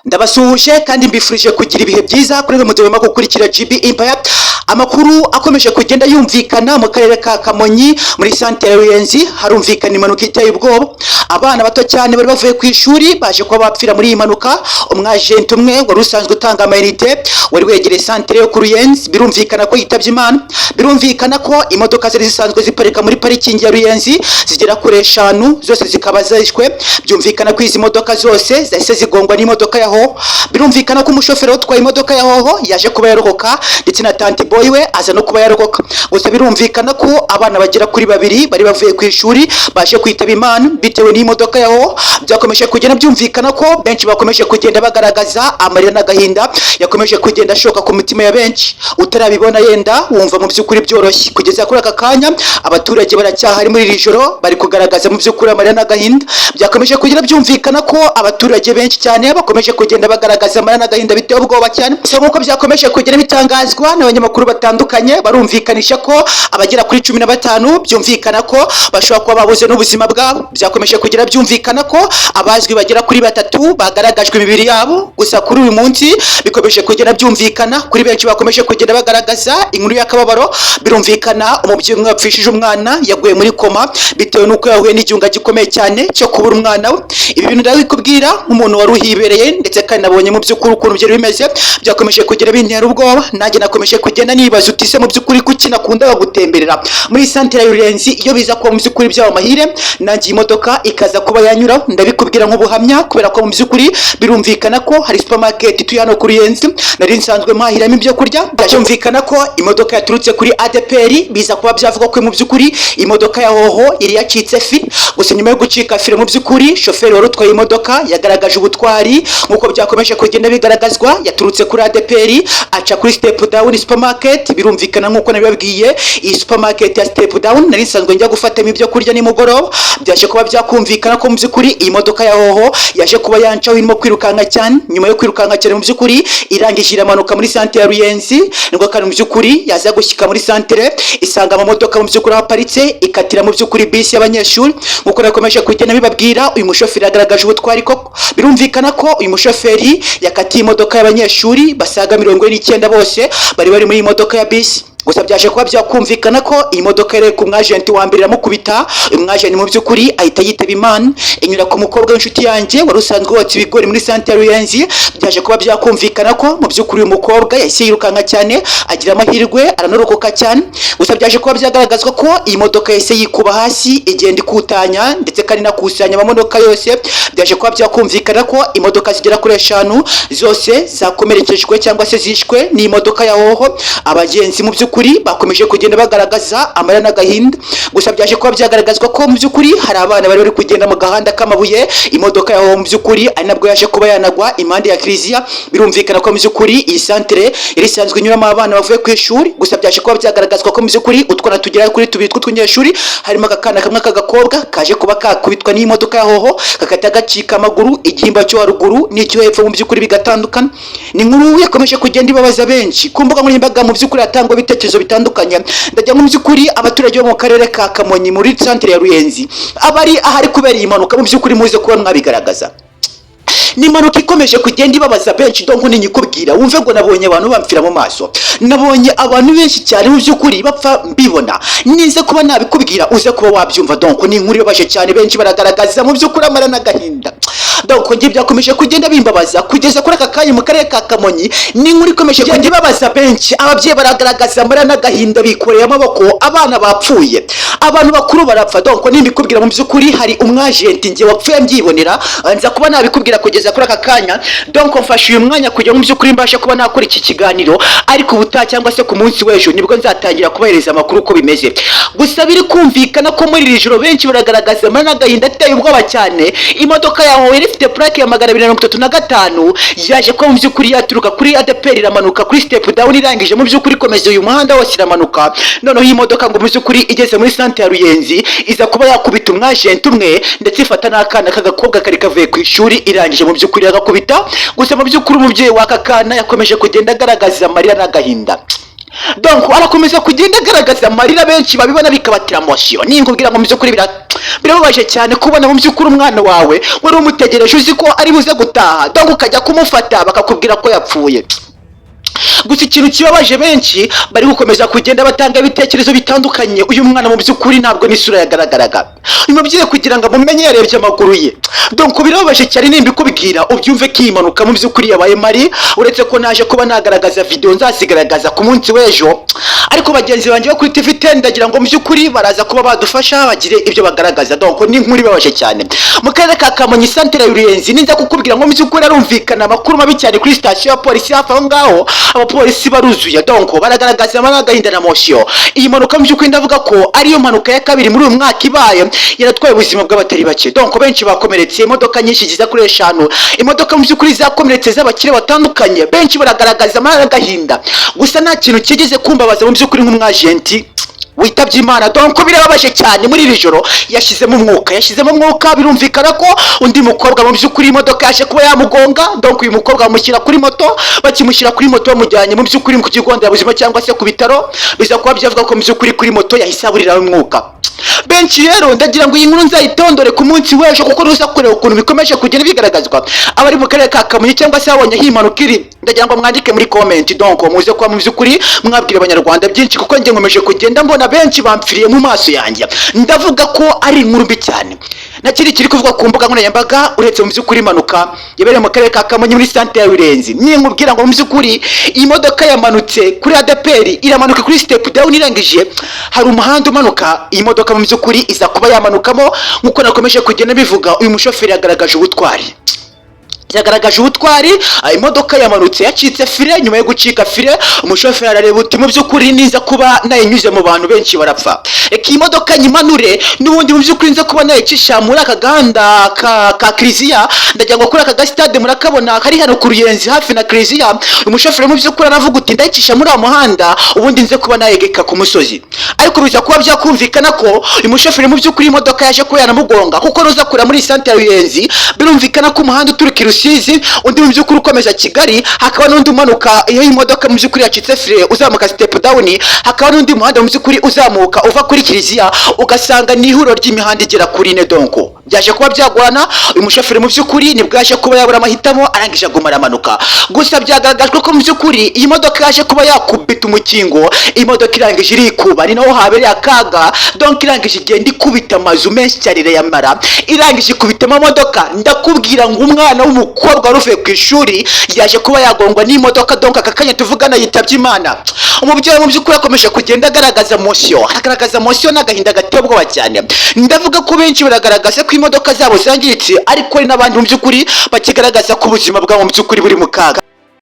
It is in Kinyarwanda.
Ndabasuhuje kandi mbifurije kugira ibihe byiza kuri mwe mudahwema gukurikira GB Empire. Amakuru akomeje kugenda yumvikana mu karere ka Kamonyi, muri santere ya Ruyenzi, harumvikana impanuka iteye ubwoba. Abana bato cyane bari bavuye ku ishuri baje kuba bapfira muri iyi mpanuka. Umwajenti umwe wari usanzwe utanga amayinite, wari wegereye santere yo ku Ruyenzi, birumvikana ko yitabye Imana. Birumvikana ko imodoka zari zisanzwe ziparika muri parikingi ya Ruyenzi zigera kuri eshanu zose zikaba zishwe. Byumvikana ko izi modoka zose zahise zigongwa n'imodoka ya Hoho. Birumvikana ko umushoferi utwaye imodoka ya Hoho yaje kuba yarokoka, ndetse na tanti boy we aza no kuba yarokoka. Gusa birumvikana ko abana bagera kuri babiri bari bavuye ku ishuri baje kwitaba Imana bitewe n'imodoka ya Hoho. Byakomeje kugenda byumvikana ko benshi bakomeje kugenda bagaragaza amarira n'agahinda yakomeje kugenda ashoka ku mitima ya benshi. Utarabibona yenda wumva mu by'ukuri byoroshye. Kugeza kuri aka kanya abaturage baracyahari muri iri joro, bari kugaragaza mu by'ukuri amarira n'agahinda. Byakomeje kugenda byumvikana ko abaturage benshi cyane bakomeje kugenda bagaragaza amarira n'agahinda biteye ubwoba cyane. Gusa nk'uko byakomeje kugenda bitangazwa n'abanyamakuru batandukanye, barumvikanisha ko abagera kuri 15 byumvikana ko bashobora kuba babuze n'ubuzima bwabo. Byakomeje kugenda byumvikana ko abazwi bagera kuri batatu bagaragajwe imibiri yabo. Gusa kuri uyu munsi bikomeje kugenda byumvikana kuri benshi bakomeje kugenda bagaragaza inkuru y'akababaro. Birumvikana umubyeyi umwe wapfishije umwana yaguye muri koma bitewe n'uko yahuye n'igihunga gikomeye cyane cyo kubura umwana we. Ibi bintu ndabikubwira nk'umuntu wari uhibereye, ndetse kandi nabonye mu by'ukuri ukuntu byari bimeze. Byakomeje kugenda bintera ubwoba. Nanjye nakomeje kugenda nibaza uti: "Se mu by'ukuri kuki nakundaga gutemberera muri santere ya Ruyenzi? Iyo biza kuba mu by'ukuri byaba amahire, nanjye iyi modoka ikaza kuba yanyuraho." Ndabikubwira nk'ubuhamya, kubera ko mu by'ukuri birumvikana ko hari supermarket ituye hano ku Ruyenzi nari nsanzwe mpahiramo ibyo kurya. Byumvikana ko imodoka yaturutse kuri ADPR, biza kuba byavuga ko mu by'ukuri imodoka ya Hoho yari yacitse feri. Gusa nyuma yo gucika feri, mu by'ukuri shoferi wari utwaye imodoka yagaragaje ubutwari nk'uko byakomeje kugenda bigaragazwa. Yaturutse kuri ADPR aca kuri Step Down Supermarket. Birumvikana nk'uko nabibabwiye, iyi supermarket ya Step Down nari nsanzwe njya gufatamo ibyo kurya nimugoroba. Byaje kuba byakumvikana ko mu by'ukuri iyi modoka ya Hoho yaje kuba yancaho irimo kwirukanka cyane. Nyuma yo kwirukanka cyane, mu by'ukuri irangije iramanuka muri santere ya Ruyenzi. Nibwo kandi mu by'ukuri yaza gushyika muri santere, isanga amamodoka mu by'ukuri aho aparitse, ikatira mu by'ukuri bisi y'abanyeshuri. Nk'uko nakomeje kugenda bibabwira, uyu mushoferi yagaragaje ubutwari koko. Birumvikana ko uyu mushoferi yakatiye imodoka y'abanyeshuri basaga 49, bose bari bari muri iyi modoka ya bisi. Gusa byaje kuba byakumvikana ko iyi modoka yari ku mwajenti wa mbere, iramukubita. Uyu mwajenti mu by'ukuri ahita yitaba Imana. Inyura ku mukobwa w'inshuti yanjye wari usanzwe wotsa ibigori muri santere ya Ruyenzi. Byaje kuba byakumvikana ko mu by'ukuri uyu mukobwa yahise yirukanka cyane, agira amahirwe aranorokoka cyane. Gusa byaje kuba byagaragazwa ko iyi modoka yahise yikuba hasi, igenda ikutanya ndetse kandi inakusanya amamodoka yose. Byaje kuba byakumvikana ko imodoka zigera kuri eshanu zose zakomerekejwe cyangwa se zishwe n'imodoka ya Hoho. Abagenzi mu by'ukuri bakomeje kugenda bagaragaza amarira n'agahinda. Gusa byaje kuba byagaragazwa ko mu by'ukuri hari abana bari bari kugenda mu gahanda k'amabuye. Imodoka ya Hoho mu by'ukuri ari nabwo yaje kuba yanagwa impande ya kiliziya. Birumvikana ko mu by'ukuri iyi santere yari isanzwe inyuramo abana bavuye ku ishuri. Gusa byaje kuba byagaragazwa ko mu by'ukuri utwana tugera kuri tubiri tw'utunyeshuri, harimo akakana kamwe k'agakobwa kaje kuba kakubitwa n'imodoka ya Hoho, kakahita gacika amaguru, igihimba cyo haruguru n'icyo hepfo mu by'ukuri bigatandukana. Ni inkuru yakomeje kugenda ibabaza benshi ku mbuga nkoranyambaga. Mu by'ukuri hatangwa ibitekerezo bitandukanye. Ndagira ngo mu by'ukuri abaturage bo mu karere ka Kamonyi, muri santere ya Ruyenzi, abari ahari kubera iyi mpanuka, mu by'ukuri muze kuba mwabigaragaza. Ni impanuka ikomeje kugenda ibabaza benshi. Donc ninyikubwira wumve ngo nabonye abantu bamfira mu maso, nabonye abantu benshi cyane mu by'ukuri bapfa mbibona. Nize kuba nabikubwira uze kuba wabyumva. Donc ni inkuru ibabaje cyane, benshi baragaragaza mu by'ukuri amara n'agahinda. Donc njye byakomeje kugenda bimbabaza kugeza kuri aka kanya mu karere ka Kamonyi. Ni inkuru ikomeje kugenda ibabaza benshi. Ababyeyi baragaragaza amarira n'agahinda, bikoreye amaboko, abana bapfuye, abantu bakuru barapfa. Donc nimbikubwira, mu by'ukuri hari umwajenti njye wapfuye mbyibonera, nza kuba nabikubwira kugeza kuri aka kanya. Donc mfashe uyu mwanya kugira ngo mu by'ukuri mbashe kuba nakora iki kiganiro, ariko ubutaha cyangwa se ku munsi w'ejo nibwo nzatangira kubahereza amakuru uko bimeze. Gusa biri kumvikana ko muri iri joro benshi baragaragaza amarira n'agahinda ateye ubwoba cyane. Imodoka yawe yari ifite plaque ya 235 yaje kuba mu by'ukuri yaturuka kuri ADPR, iramanuka kuri Step Down, irangije mu by'ukuri ikomeza uyu muhanda wose iramanuka. Noneho iyi modoka ngo mu by'ukuri igeze muri santere ya Ruyenzi, iza kuba yakubita umwajenti umwe, ndetse ifata n'akana k'agakobwa kari kavuye ku ishuri, irangije mu by'ukuri agakubita. Gusa mu by'ukuri umubyeyi w'aka kana yakomeje kugenda agaragaza amarira n'agahinda. Donc arakomeza kugenda agaragaza amarira, benshi babibona bikabatera émotion. Ninkubwira ngo mu by'ukuri birababaje cyane kubona mu by'ukuri umwana wawe wari umutegereje, uzi ko ari buze gutaha, donc ukajya kumufata bakakubwira ko yapfuye. Gusa ikintu kibabaje, benshi bari gukomeza kugenda batanga ibitekerezo bitandukanye. Uyu mwana mu by'ukuri ntabwo n'isura yagaragaraga. Uyu mubyeyi kugira ngo amumenye yarebye amaguru ye. Donc birababaje cyane. Nimba ikubwira ubyumve ko iyi mpanuka mu by'ukuri yabaye mari, uretse ko naje kuba nagaragaza video, nzazigaragaza ku munsi w'ejo, ariko bagenzi banjye bo kuri TV 10 ndagira ngo mu by'ukuri baraza kuba badufasha bagire ibyo bagaragaza. Donc ni inkuru ibabaje cyane mu karere ka Kamonyi, santere ya Ruyenzi. Ninza kukubwira ngo mu by'ukuri arumvikana amakuru mabi cyane kuri sitasiyo ya polisi hafi aho ngaho. Abapolisi baruzuye, donc baragaragaza agahinda na émotion. Iyi mpanuka mu by'ukuri ndavuga ko ariyo mpanuka ya kabiri muri uyu mwaka ibaye yaratwaye ubuzima bw'abatari bake. Donc benshi bakomeretse, imodoka nyinshi ziza kuri eshanu, imodoka mu by'ukuri zakomeretse z'abakire batandukanye. Benshi baragaragaza agahinda. Gusa nta kintu kigeze kumbabaza mu by'ukuri nk'umwajenti witabye Imana. Donc birababaje cyane. Muri iri joro yashyizemo umwuka, yashyizemo umwuka. Birumvikana ko undi mukobwa mu by'ukuri imodoka yaje kuba yamugonga. Donc uyu mukobwa bamushyira kuri moto, bakimushyira kuri moto bamujyanye mu by'ukuri ku kigo nderabuzima cyangwa se ku bitaro, biza kuba byavuga ko mu by'ukuri kuri moto yahise aburiraho umwuka. Benshi rero ndagira ngo iyi nkuru nzayitondore ku munsi w'ejo, kuko ruza kureba ukuntu bikomeje kugenda bigaragazwa. Abari mu karere ka Kamonyi cyangwa se babonye aho impanuka iri, ndagira ngo mwandike muri comment. Donc muze kuba mu by'ukuri mwabwira Abanyarwanda byinshi, kuko njye nkomeje kugenda mbona benshi bamfiriye mu maso yanjye. Ndavuga ko ari inkuru mbi cyane na kiri kiri kuvugwa ku mbuga nkoranyambaga, uretse mu by'ukuri impanuka yabereye mu karere ka Kamonyi muri santere ya Rurenzi. Ninkubwira ngo mu by'ukuri iyi modoka yamanutse kuri ADEPR, iramanuka kuri step down, irangije hari umuhanda umanuka, iyi modoka mu by'ukuri iza kuba yamanukamo. Nk'uko nakomeje kugenda bivuga, uyu mushoferi yagaragaje ubutwari, yagaragaje ubutwari. Imodoka yamanutse yacitse frein. Nyuma yo gucika frein, umushoferi arareba uti: "Mu by'ukuri niza kuba nayinyuze mu bantu, benshi barapfa. Reka iyi modoka nyimanure n'ubundi mu by'ukuri nza kuba nayicisha muri aka gahanda ka kiliziya." Ndagira ngo kuri aka gasitade murakabona kari hano ku Ruyenzi hafi na kiliziya. Umushoferi mu by'ukuri aravuga uti: "Ndayicisha muri uwo muhanda, ubundi nze kuba nayegeka ku musozi." Ariko biza kuba byakumvikana ko uyu mushoferi mu by'ukuri imodoka yaje kuba yanamugonga, kuko nuza kureba muri santere ya Ruyenzi, birumvikana ko umuhanda uturuka i Rusizi, undi mu by'ukuri ukomeza Kigali, hakaba n'undi umanuka iyo imodoka mu by'ukuri yacitse frein uzamuka step down, hakaba n'undi muhanda mu by'ukuri uzamuka uva kuri kiliziya, ugasanga ni ihuriro ry'imihanda igera kuri ine. Donc byaje kuba byagorana. Uyu mushoferi mu by'ukuri nibwo yaje kuba yabura amahitamo, arangije aguma aramanuka. Gusa byagaragajwe ko mu by'ukuri iyi modoka yaje kuba yakubita umukingo, imodoka irangije irikuba, ni naho habereye akaga. Donc irangije igenda ikubita amazu menshi cyane, irayamara, irangije ikubita amamodoka. Ndakubwira ngo umwana w'umukobwa wari uvuye ku ishuri yaje kuba yagongwa n'imodoka. Donc aka kanya tuvugana yitabye Imana. Umubyeyi mu by'ukuri akomeje kugenda agaragaza émotion, agaragaza émotion n'agahinda gateye ubwoba cyane. Ndavuga ko benshi baragaragaza ko imodoka zabo zangiritse, ariko hari n'abandi mu by'ukuri bakigaragaza ko ubuzima bwabo mu by'ukuri buri mu kaga.